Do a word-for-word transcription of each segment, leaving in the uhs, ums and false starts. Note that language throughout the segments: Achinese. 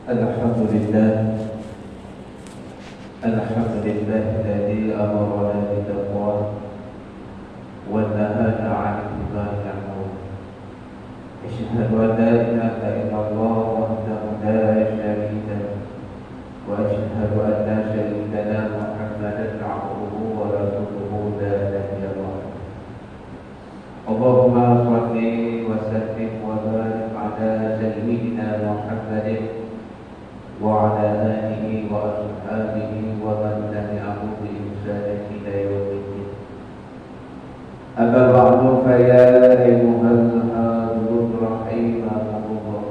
الحمد لله. الحمد لله الذي أمرنا بتقواه ونهانا عن اتباع العمى. أشهد أن لا إله إلا الله وحده لا شريك له، وأشهد أن سيدنا محمدا عبده ورسوله لا نبي بعده. اللهم صل وسلم وبارك على سيدنا محمد وعلى آله وأصحابه ومن تبعهم بإحسان إلى يوم الدين. أما بعد، فيا أيها الحاضرون رحمكم الله،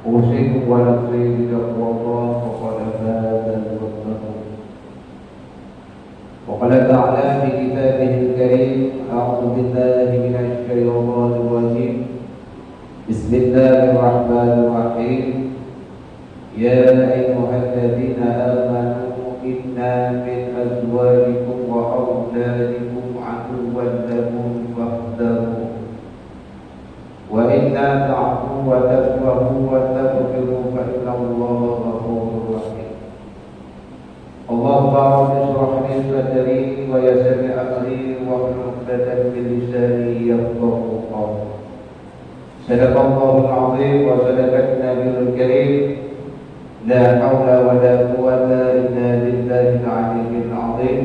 أوصيكم ونفسي بتقوى الله، فقد فاز المتقون. وقال تعالى في كتابه الكريم: أعوذ بالله من الشيطان الرجيم. بسم الله الرحمن الرحيم. يا أيها الذين آمنوا إن من أزواجكم وأولادكم عدوا لكم فاحذروه، وإن تعفوا وتصفحوا وتغفروا فإن الله غفور رحيم. اللهم رب اشرح لي صدري ويسر لي أمري واحلل عقدة من لساني يفقهوا قولي. صدق الله العظيم وصدق النبي الكريم. لا حول ولا قوة إلا بالله العلي العظيم.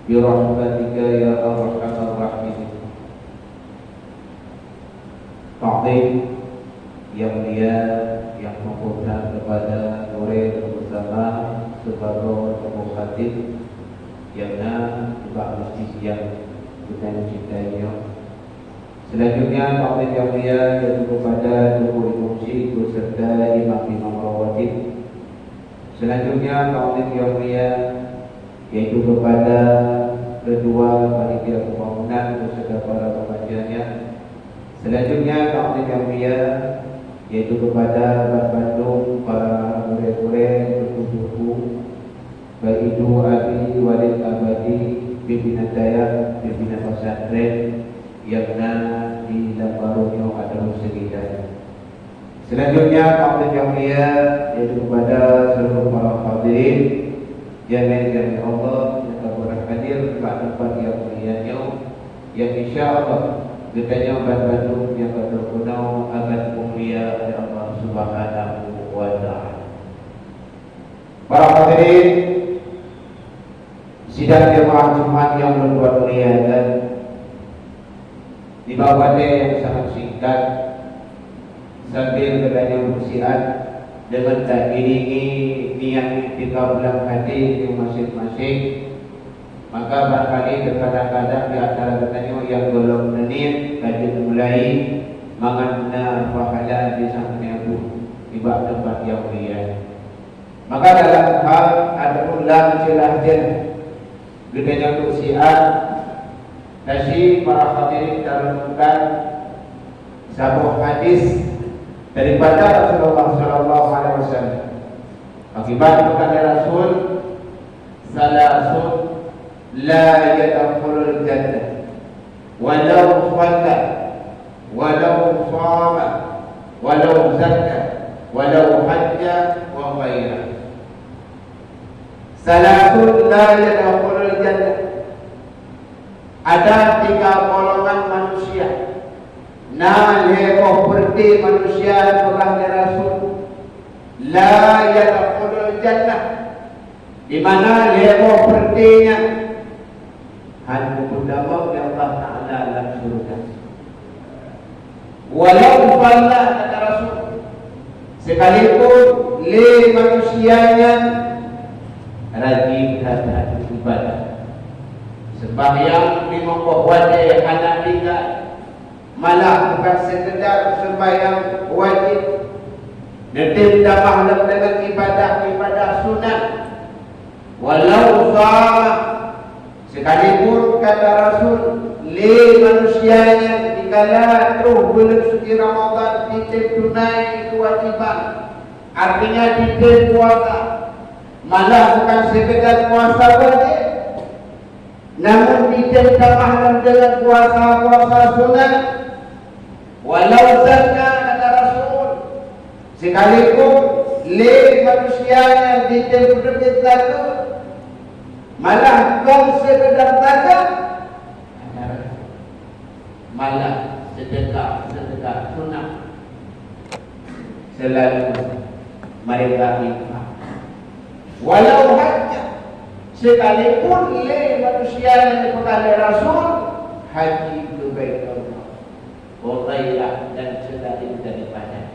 برحمتك يا أرحم الراحمين. Takdim yang mulia, yang meuputra kepada gurée bersama sebagai tokoh khatib yang na bak masjid yang geutanyoe cintai nyoe. Selanjutnya, takdim yang mulia yaitu kepada Teungku Imum Syik beserta imam-imam rawatib. Selanjutnya, takdim yang mulia yaitu kepada ketua panitia pembangunan beserta para pembacanya. Selanjutnya, takdim yang mulia yaitu kepada bandum para gurée-gurée, teungku-teungku, baik itu abi, walid abadi, pimpinan dayah, pimpinan pesantren yang na di Lambaru nyoe atawa sekitarnya. Selanjutnya, takdim yang mulia yaitu kepada seluruh para hadirin yang dimuliakan Allah, yang ka beurhadir bak teumpat yang mulia nyoe, yang insya Allah geutanyoe bandum nyang ka teupeue akan mulia oleh Allah Subhanahu wa Taala. Para hadirin sidang jamaah Jumat yang ulôn muliakan, di bak watée nyang sangat singkat, sambil geutanyoe beusiat deungon tairingi niat iktikaf lam até geutanyoe maséng-maséng, maka barangkali terkadang-kadang di antara geutanyoe nyang gohlom neuniet ka jeuet mulai mangat na pahala di sampéng nibak teumpat nyang mulia. Maka dalam hal ataupun lam celah-celah geutanyoe duek siat, taci para hadirin tarenungkan saboh hadis daripada Rasulullah sallallahu alaihi wasallam. Akibat peugah lé Rasul, "Salasun la yadkhulul jannah, walau shalla, walau shama, walau zakka, walau hajja wa ghairah." Salasun la yadkhulul jannah. Ada tiga golongan manusia. Na lhée boh peureuté manusia peugah lé Rasul, la yadkhulul jannah. Di mana lhée boh peureuté nyan hana geupeutamong lé Allah Taala lam syeuruga. Walau shalla, kata Rasul, sekalipun lé manusia nyan rajin that-that ibadah, sembahyang limong boh watée hana tinggai, malah bukan sekedar sembahyang wajib, neutem tamah lom deungon ibadah-ibadah sunat. Walau shama, sekalipun kata Rasul, lé manusia nyan dikala troh buleuen suci Ramadhan jitem tunai keuwajiban, artinya jitem puasa, malah bukan sekedar puasa wajib, namun jitem tamah lom deungon puasa-puasa sunat. Walau zakka, kata Rasul, sekalipun lé manusia nyang jitem peuneubit zakeuet, malah kon seukeudar zakeuet, malah seudeukah-seudeukah sunat seulalu mereka infak. Walau hanya sekalipun lé manusia nyang dipeugah lé Rasul, haji keu Baitullah. Wa ghairah, dan selain daripada,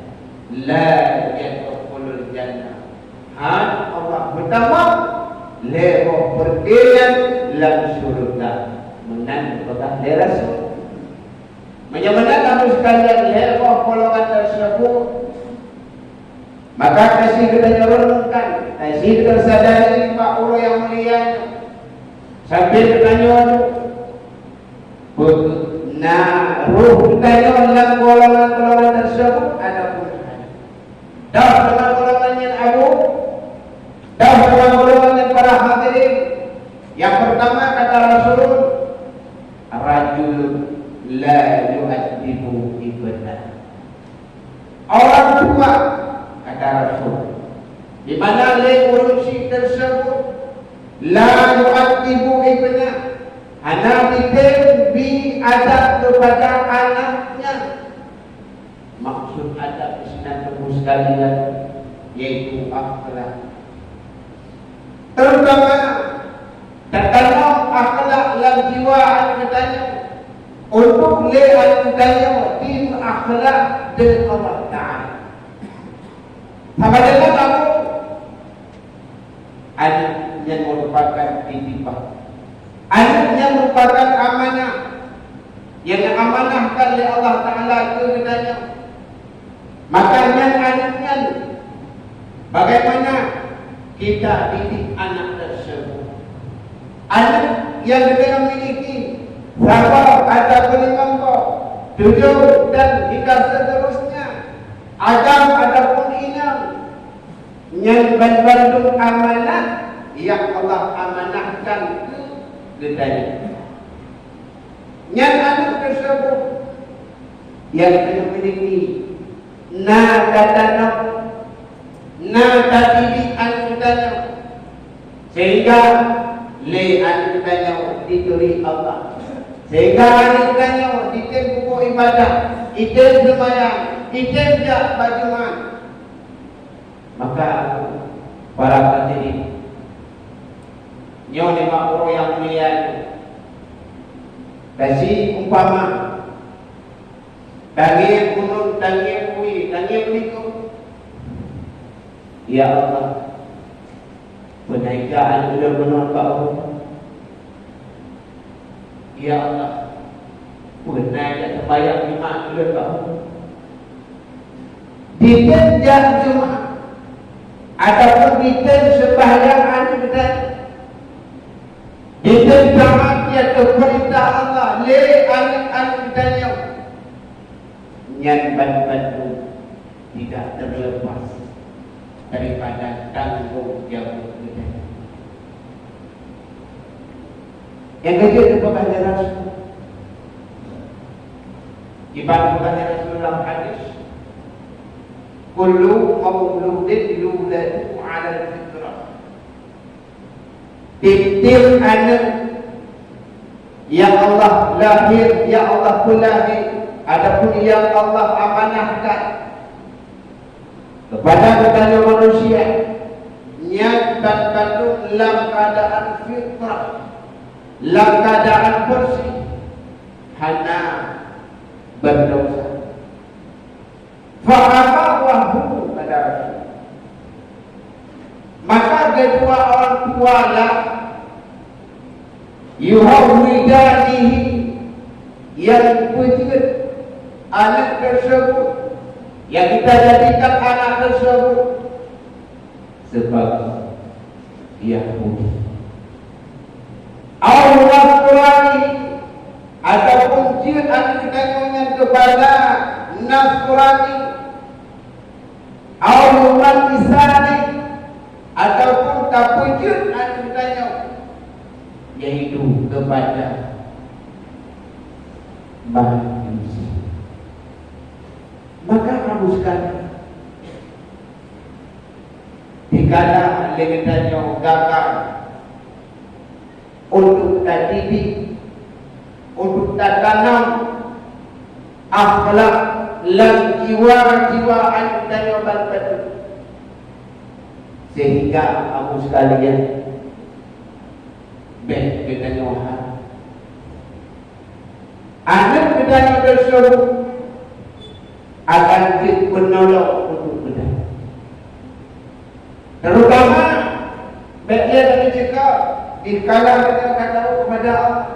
la yadkhulul jannah, hán Allah meutamong lhèe boh peureulèe lam syeuruga. Meunan geupeugah lé Rasul. Meunyoe meunan, Abu sekalian, lhèe boh golongan teuseubut, maka ka si geutanyoe renungkan, ka si geutanyoe sadari bak uroe nyang mulia nyoe. Sampoe geutanyoe Peu-, na roh geutanyoe lam golongan-golongan teuseubut ataupun hana. Dôh deungon golongan nyan, Abu, dôh deungon golongan nyan, para hadirin. Nyang peurtama, kata Rasul, "Rajulun la yu'addibu ibnah." Orang tua, kata Rasul, di mana lé ureueng chik teuseubut, la yu'addibu ibnah, hana jitem bi adab keupada anaknya. Maksud adab di sinan, teungku sekalian, yaitu akhlak. Terutama, tatanom akhlak lam jiwa aneuk geutanyoe, untuk lé aneuk geutanyoe jimeuakhlak deungon Allah Taala. Saban deungon kamoe, aneuk nyan meurupakan titipan. Aneuk nyan meurupakan amanah nyang geuamanahkan lé Allah Taala keu geutanyoe. Maka nyan aneuk nyan, bagaimana kita didik anak tersebut? Aneuk nyang geutanyoe miliki, saboh ataupun limong boh, tujoh dan hingga seterusnya, agam ataupun inong, nyan banmandum amanah nyang Allah amanahkan keu geutanyoe. Nyan aneuk tersebut nyang geutanyoe miliki, na tatanom, na tadidik aneuk geutanyoe, sehingga lé aneuk geutanyoe dituri Allah, sehingga aneuk geutanyoe jitem peubuet ibadah, jitem seumayang, jitem jak bak Jumat. Maka, para hadirin, nyoe nibak uroe nyang mulia nyoe, ka si umpama, tangieng uneun, tangieng wie, tangieng likot. Ya Allah, peue na ika aneuk lôn meunan bak ulôn? Ya Allah, peue na jak teubayang nibak aneuk lôn bak ulôn? Ditem jak Jumat, ataupun ditem seumbahyang aneuk geutanyoe, ditem taat ateueh peurintah Allah lé aneuk-aneuk geutanyoe, nyan banmandum tidak terlepas daripada tanggong jaweueb geutanyoe. Nyang keujeuet geupeugah lé Rasul, kiban geupeugah lé Rasul lam hadis, "Kullu mauludin yuladu 'alal fitrah." Tiep-tiep aneuk nyang Allah lahé, nyang Allah peulahé, ataupun nyang Allah amanahkan keupada geutanyoe manusia, nyan banmandum lam keuadaan fitrah, lam keuadaan beureuséh, hana beudesya. Fa abawahu, kata Rasul. Maka keudua orang tua lah, yuhawwidanihi, nyang peujeuet aneuk tersebut, nyang kita jadikan anak tersebut sebagai Yahudi. Au Nasrani, ataupun jeuet aneuk geutanyoe nyan keupada Nasrani. Au Majusani, ataupun tapeujeuet aneuk geutanyoe, yaitu keupada Majusi. Maka kamoe sekalian, Tanyoe lé geutanyoe gagal untuk tadidik, untuk tatanam akhlak lam jiwa-jiwa aneuk tanyoe ban padum. Sehingga, Abu sekalian, bèk geutanyoe harap aneuk geutanyoe tersebut akan jeuet peunolong untuk geutanyoe. Terutama bèk lé geutanyoe ceuka dikala geutanyoe ka tawök kepada Allah.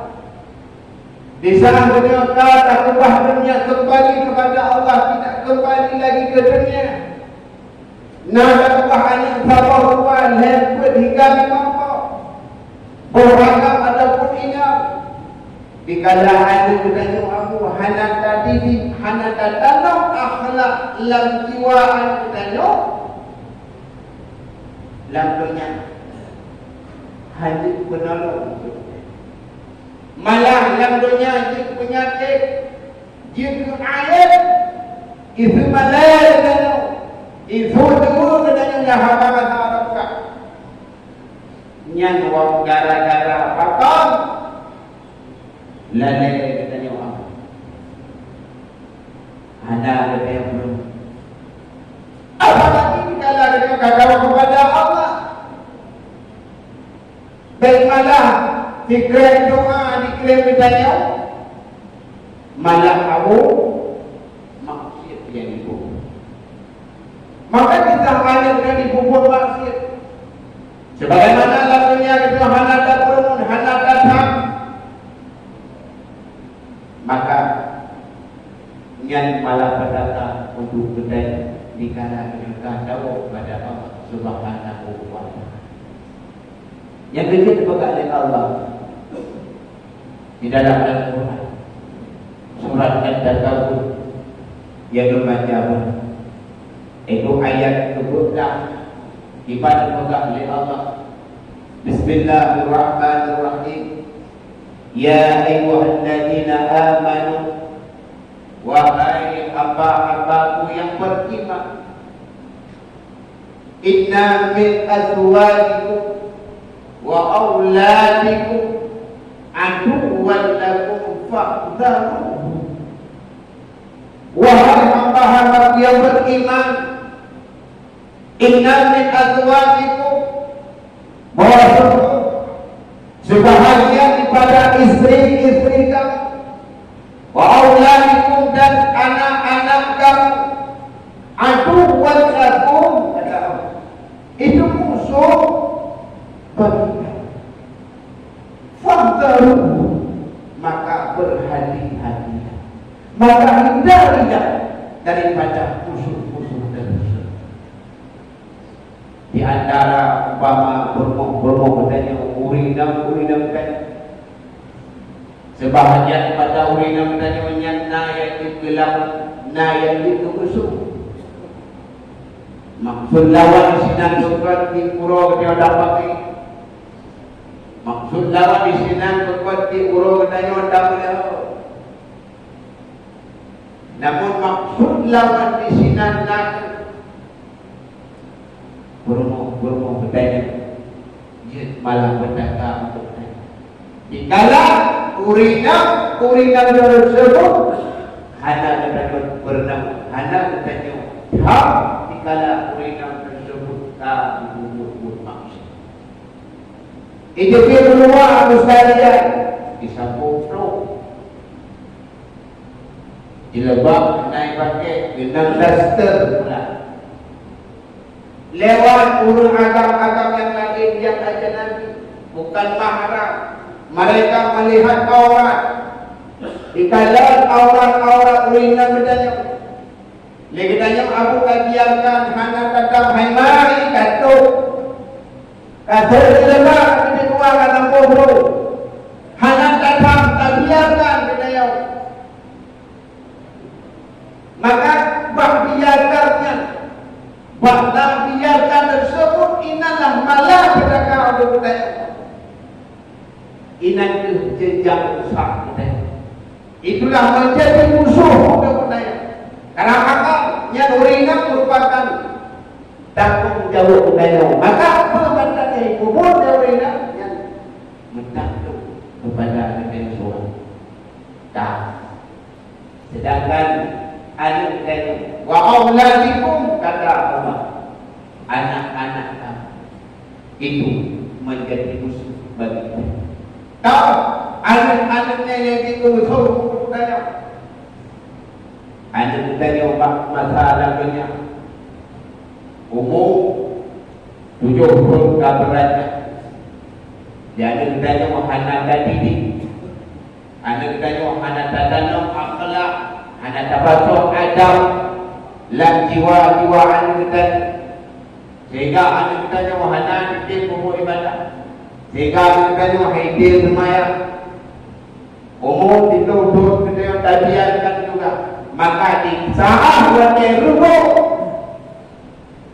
Di saat geutanyoe ka takeubah donya keumbali kepada Allah, tidak keumbali lagi keu donya. Na takeubah aneuk saboh dua lhèe peuet hingga limong boh, boh agam ataupun inong. Dikala aneuk geutanyoe Abu hana tadidik, hana tatanam akhlak lam jiwa aneuk geutanyoe, lam donya hana peunolong. Malah lam donya jeuet peunyakét, jeuet keu aéb, iseue malèe geutanyoe, iseue deungoe geutanyoe nyang haba masa Arab ka. Nyan wang gara-gara pakon lalèe geutanyoe Abu. Hana geutanyoe peurunoe. Apalagi dikala geutanyoe ka tawök kepada Allah. Bèk malah sikrek doa diklém geutanyoe, malah Abu maksiat nyang jipeubuet. Maka kisah aneuk nyan jipeubuet maksiat. Sebagaimana lam donya geutanyoe hana tapeurunoe, hana tatham, maka nyan malapetaka untuk geutanyoe dikala geutanyoe ka tawök kepada Allah Subhanahu wa Ta'ala. Nyang keujeuet teupeugah lé Allah di dalam Al-Quran, surat At-Takabur, nyang geubaca, yaitu ayat keudua belas, di mana teupeugah lé Allah, Bismillahirrahmanirrahim. Ya ayyuhalladzina amanu, wahai hamba-hambaku yang beriman, inna min azwajikum wa auladikum aduwwan lakum fahdharuhum. Wahai hamba-hambaku yang beriman, inna min azwajikum, bahwa sungguh sebahagian daripada istri-istri kamu, wa auladikum, dan anak-anak kamu, aduwwan lakum, kata Allah, itu musuh bagi kamu. Fahdharuhum, maka berhati-hatilah, maka hindarilah daripada musuh-musuh tersebut. Di antara umpama peurumoh-peurumoh geutanyoe, ureueng inong-ureueng inong geutanyoe, sebahagian daripada ureueng inong geutanyoe nyan na nyang jeuet keu lawan, na nyang jeuet keu musoh. Maksud lawan disinan bukon di uroe geutanyoe dapat. Maksud lawan disinan bukon di uroe geutanyoe dapat. Namun maksud lawan disinan na kheueh peurumoh-peurumoh geutanyoe jeuet malah beutaka untuk tanyoe. Dikala ureueng inong, ureueng inong tersebut hana geutanyoe peurunoe, hana geutanyoe tham, dikala ureueng inong tersebut ka jipeubuet-buet maksiat. Ijeuet keuluwa, Abu sekalian, jisaboh trok. Jilbab na jipakè, geunang daster pula. Lewat ureueng agam-agam nyang laén nyang ajnabi, bukan mahram, mereka melihat aurat. Dikalon aurat-aurat ureueng inong geutanyoe. Lé geutanyoe Abu ka biarkan, hana tatam, hai mari katôb. Ka seuleubah geutanyoe ka sampôh droe. Hana tatam, tabiarkan geutanyoe. Maka bak biarkan nyan, bak tabiarkan tersebut, inan lah malapetaka untuk geutanyoe. Inan kheueh jeunjang rusak geutanyoe. Itulah menjadi musuh untuk geutanyoe. Karena maka nyan ureueng inong merupakan Tanggong jaweueb geutanyoe. Maka peue mantong nyang jipeubuet lé ureueng nyan, nyan meutanggong keupada geutanyoe seurang. Ka. Sedangkan aneuk geutanyoe, "Wa auladikum," kata Allah, anak-anak kamu itu menjadi musuh bagi kita. Tahu, aneuk-aneuk nyan nyang jeuet keu musoh geutanyoe. Aneuk geutanyoe bak masa lam dônya, umu tujoh thon ka beurajah. Di aneuk geutanyoe hana tadidik. Aneuk geutanyoe hana tatanom akhlak, hana tapasoe adab lam jiwa-jiwa aneuk geutanyoe. Sehingga aneuk geutanyoe hana jitem peubuet ibadah. Sehingga aneuk geutanyoe hana jitem seumayang. Umu siplôh thon geutanyoe tabiakan juga. Maka di saat watèe rugoe,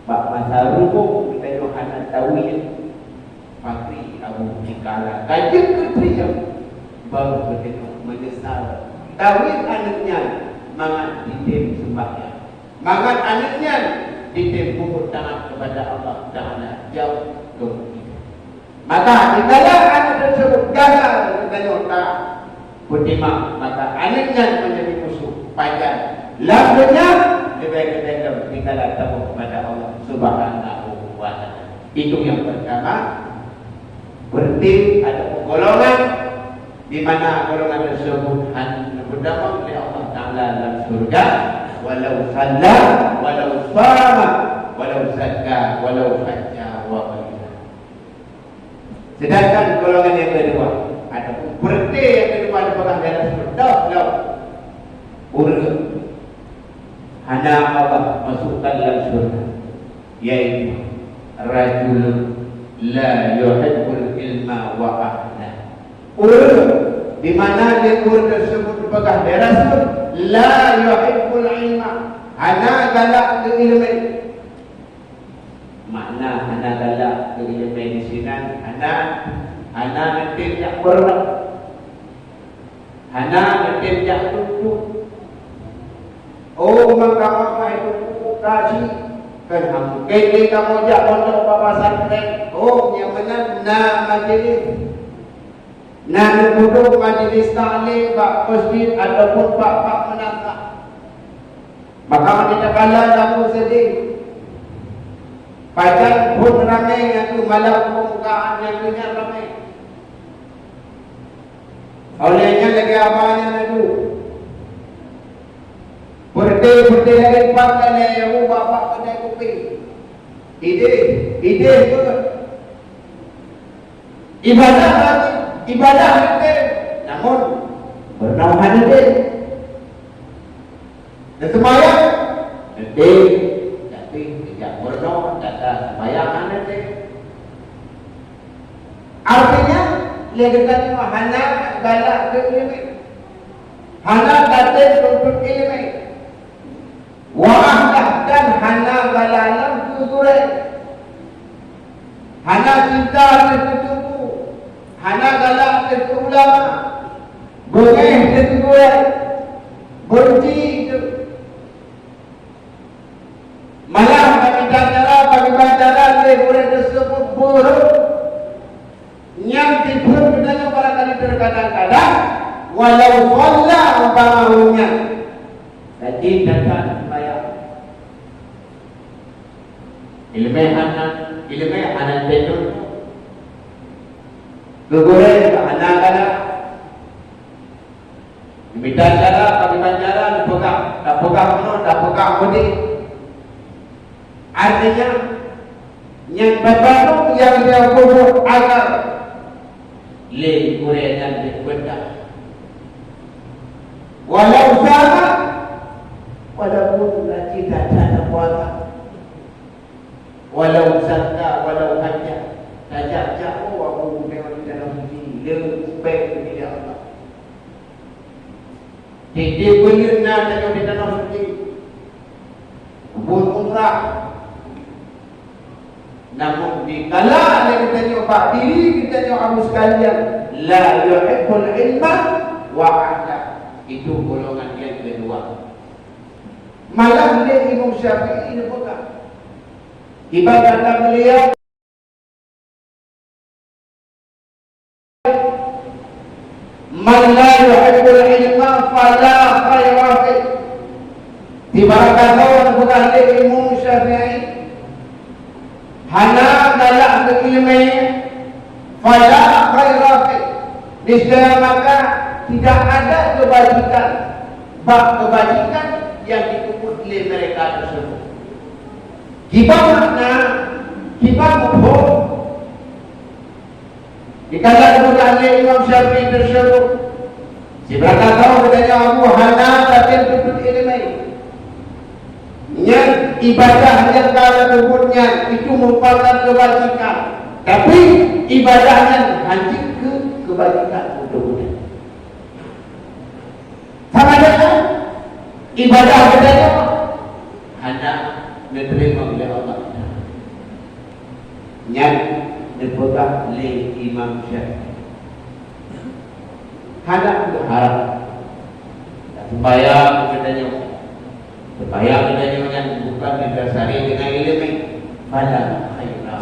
bak masa rugoe geutanyoe hana tawiet. Fakri Abu Jikala ka jeuet keu trieng, baru geutanyoe meunyeusal tawiet aneuk nyan mangat jitem seumbahyang. Mangat aneuk nyan jitem peubuet taat keupada Allah Taala jauh keu meusigoe. Maka, dikala aneuk tersebut gagal geutanyoe tapeutimang, maka aneuk nyan menjadi musuh. Pajan lam dônya, leubeh-leubeh lom dikala taboh keupada Allah Subhanahu wa Taala. Itu yang pertama, berarti ada golongan di mana golongan tersebut hanya berdakwah oleh Allah Taala dalam surga, walau salla, walau sama, walau zakka, walau hajja wa balaga. Sedangkan golongan yang kedua, ataupun berarti yang kedua dipegang dalam surga, ureueng hana Allah masukkan dalam surga, yaitu rajulun la yuhibbul ilma wa ahla. Ureueng di mana lé ureueng tersebut peugah lé Rasul, la yuhibbul ilma, hana galak keu ileumèe. Makna hana galak keu ileumèe di sinan, hana, hana neutem jak peureunah. Hana neutem jak tuntut. Oh, maka mama itu kaji, kan ham. Kene kamu jak pondok bak pesantren. Oh, nyang meunan na majelis. Na neupeuduek majelis taklim bak masjid ataupun bak, bak meunasah. Maka meunyoe takalon kamoe seudeh, pajan phon ramé nyang keu malam peumbukaan nyang keu nyan ramé. Oleh nyan lagèe abah nyan adu. Peureute-peureute lagèe pat lagèe nyang ubak bak keudè kupi. Idéh, idéh beuh. Ibadah, ibadah neutem, namun meurunoe hana neutem. Neuseumayang neutem, tapi sejak meurunoe tata seumayang hana neutem. Artinya, lé geutanyoe hana galak keu ileumèe, hana tatem tuntut ileumèe. Wa ahlah, dan hana galak lom keu gurèe. Hana cinta teuh keu teungku, hana galak teuh keu ulama, beungéh teuh keu gurèe, beunci teuh. Malah bagi cara, bagi cara lé gurèe tersebut buruk. Nyan tipeue geutanyoe barangkali terkadang-kadang, walau shalla umpama ureueng nyan rajin that-that seumayang. Ileumèe hana, ileumèe hana teuntèe. Keu gurèe hana galak. Mita cara, bagaimana cara dipeugah, tapeugah meunoe, tapeugah meudéh. Artinya, nyang baru nyang dia peubuet agar lé gurèe nyan dipeudah. Walau sama, walaupun lagi tak ada puasa. Walau zakat, walau hajat. Tajak-jak, oh, aku bukan orang dalam suci. Leupah kepada Allah. Tiep-tiep buleuen na tanyoe di Tanoh Suci. Buet umrah. Namun dikala lé geutanyoe bak diri geutanyoe, Abu sekalian, la yuhibbul ilma wa ahla. Itu golongan yang kedua. Malah lé Imam Syafi'i neupeugah, Ibarat kata beliau, "Man la yuhibbul ilma fala khaira fih." Ibarat kata nyang peugah lé Imam Syafi'i, hana galak keu ileumèe, fala khaira fih. Niscaya maka tidak ada kebajikan bak kebajikan yang dipeubuet lé mereka tersebut. Kiban makna, kiban muphom. Dikala geupeugah lé Imam Syafi'i teusebut, sibeurangkat thôn geutanyoe Abu hana tatem peubuet ileumèe. Nyan ibadah nyang ka tapeubuet nyan itu meurupakan keubajikan. Tapi ibadah nyan hana keu keubajikan untuk geutanyoe. Sama dengan ibadah geutanyoe hana neuteurimong lé Allah. Nyan neupeugah lé Imam Syafi'i. Hana meuharap. Seumayang geutanyoe, seumayang geutanyoe nyan bukan didasari dengan ileumèe. Fala khaira.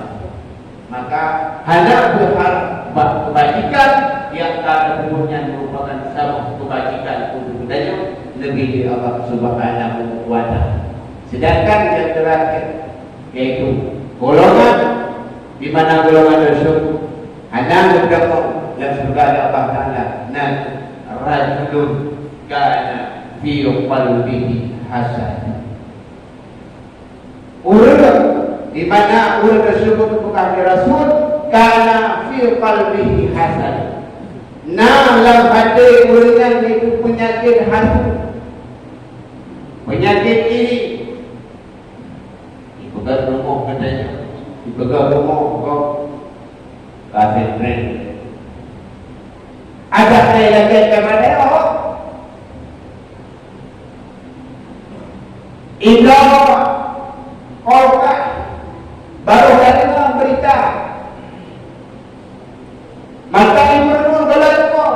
Maka hana meuharap bak keubajikan nyang ka tapeubuet nyan meurupakan saboh keubajikan untuk geutanyoe, leubeh di Allah Subhanahu wa Ta'ala. Sedangkan nyang terakhir, yaitu golongan di mana golongan tersebut hana meutamong lam syeuruga Allah Ta'ala, na rajulun kana fi qalbihi hasad. Ureuëng di mana ureuëng tersebut bukan di Rasul, kana fi qalbihi hasad. Na lam até ureuëng nyan itu peunyakét hasad, peunyakét iri. Ipeugah rumoh katanya, ipeugah rumoh kok ka sentren. Ada saya lagi kepada Allah. Indah kolkah baru tadi berita. Maka ibu kalau itu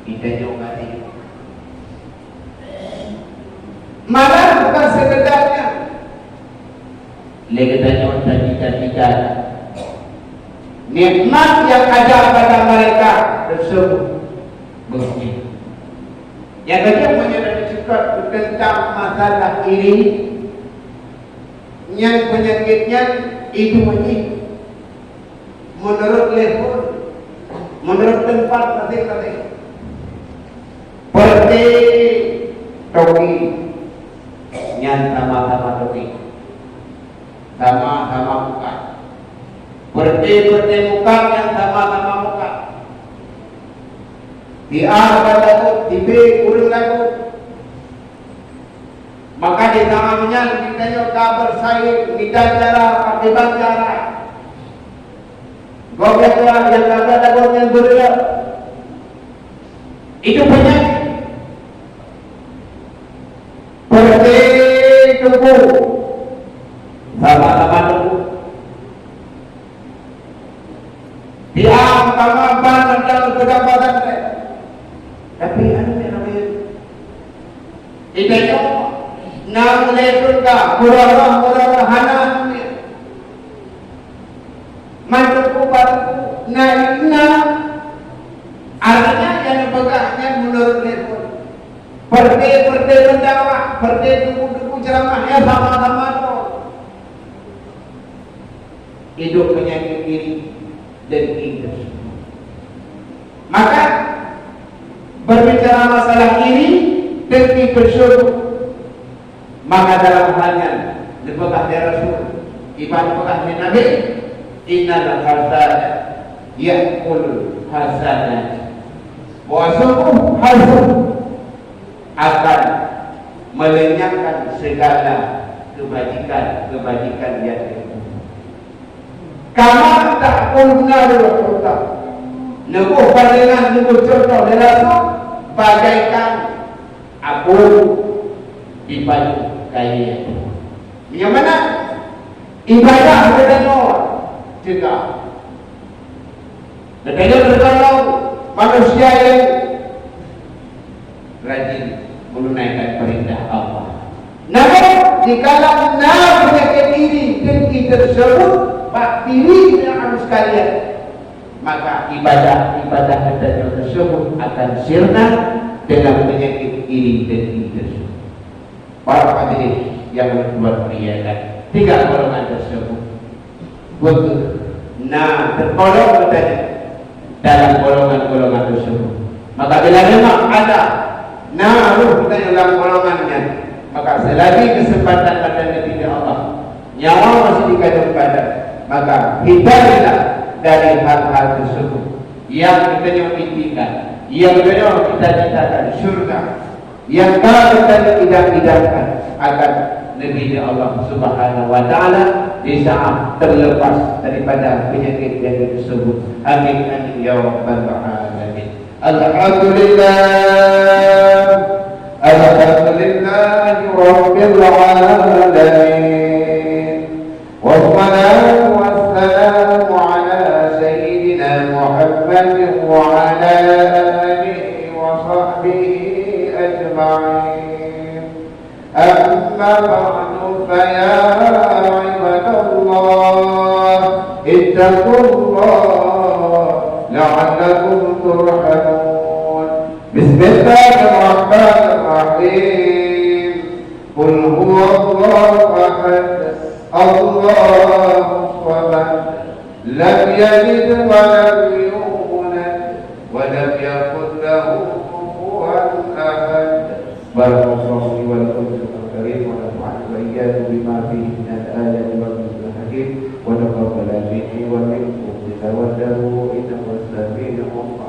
kita jauh hati. Malah bukan sekedarnya. Lé geutanyoe tacita-cita nikmat yang ada pada mereka tersebut. Begitu. Yang kedua, meunyoe teuceukat tentang masalah iri, nyang peunyakét nyan itu wajib. Meunurot level, meunurot teumpat maséng-maséng. Peureuté toki nyan sama-sama toki, sama-sama mukab. Peureuté-peureuté mukab nyan sama-sama mukab. Di A ka lagot, di B ureuëng lagot. Maka di zaman nyan geutanyoe ka beursaing mita cara pakriban cara. Gob nyang ka, nyang ka brat gob nyan beureulah. Itu peunyakét. Peureuté tuboh sama-sama tuboh. Di A umpama ban mantong peudapatan teh. Tapi anu nyang ramé. Di tanyoe na mulai syeuruga, murah-murah hana anu nyan. Mantong ubat na ina. Artinya nyang peugah nyan meunurot level. Peureuté-peureuté meudakwah, peureuté tuku-tuku ceramah, ya sama-sama tu. Hidup menyakiti diri dan dengki. Maka, berbicara masalah iri, dengki tersebut, maka dalam hal nyan, dipeugah lé Rasul, iban dipeugah lé Nabi, "Innal hasada ya'kul hasanat." Bahwa sungguh hasad akan melenyapkan segala kebajikan-kebajikan yang ada. Kama ta'kuluna wa ta'kuluna. Neuboh pandangan, neuboh contoh lé Rasul bagaikan apui di payong kayée. Nyang mana? Ibadah geutanyoe cegah. Geutanyoe teuka lom manusia nyang rajin menunaikan perintah Allah. Namun, dikala na peunyakét iri, tersebut bak diri geutanyoe sekalian, maka ibadah-ibadah geutanyoe tersebut akan sirna dengan penyakit iri dengki tersebut. Para hadirin yang berbahagia, tiga golongan tersebut betul na tergolong geutanyoe dalam golongan-golongan tersebut. Maka bila memang ada na roh geutanyoe dalam golongan nyan, maka selagi kesempatan ada di Allah, nyawa masih di kandung badan, maka hindarilah dari hal-hal tersebut yang geutanyoe impikan, yang geutanyoe cita-citakan, syurga. Nyang ka geutanyoe idam-idamkan akan neubi lé Allah Subhanahu wa Taala di saat terlepas daripada penyakit yang tersebut. Amin, amin, ya Rabbal Alamin. Alhamdulillah. Alhamdulillahirabbil alamin. Wassalatu wassalamu ala sayyidina Muhammadin wa ala alihi wa sahbihi ajma'in. Amma ba'du, fa ya ibadallah, ittaqullah la'allakum turhamun. Bismillahirrahmanirrahim. Qul huwallahu ahad, Allahus samad, lam yalid wa lam yulad, wa lam yakul lahu kufuwan ahad. Barakallahu li wa lakum fil Qur'anil Karim wa nafa'ani wa iyyakum bima fihi minal ayati wa dzikril hakim wa taqabbala minni wa minkum tilawatahu innahu sami'un